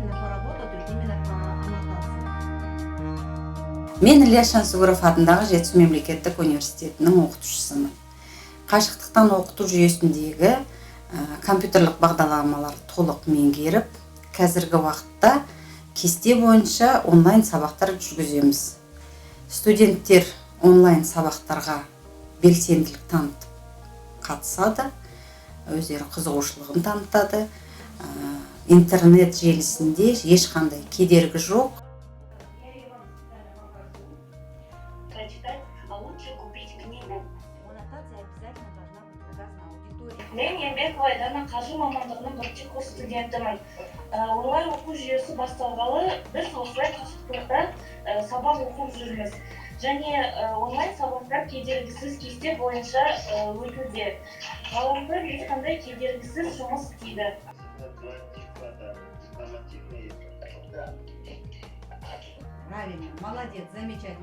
Именно поработать, именно по аннотации. Мен Ілияс Жансүгіров атындағы Жетісу мемлекеттік университетінің оқытушысымын. Қашықтықтан оқыту жүйесіндегі компьютерлік бағдарламаларды толық меңгеріп, қазіргі уақытта кесте бойынша онлайн сабақтар жүргіземіз. Студенттер онлайн сабақтарға белсенділік танытып қатысады, өздері қызығушылығын танытады. Интернет желісінде ешқандай кедергі жоқ. Я ее вам специально покажу. Прочитать, а лучше купить книгу. В аннотации обязательно должна быть указана аудитория. Мен Еңбекова Айдана, қаржы мамандығының бірінші курс студентімін. Онлайн оқу жүйесі басталғалы біз осылай қашықтықта сабақ оқып жүрміз. Және онлайн сабақтар кедергісіз, кесте бойынша өтуде. Ғаламтор ешқандай кедергісіз жұмыс істейді. Два типа, да, информативные. Да. Правильно, молодец, замечательно.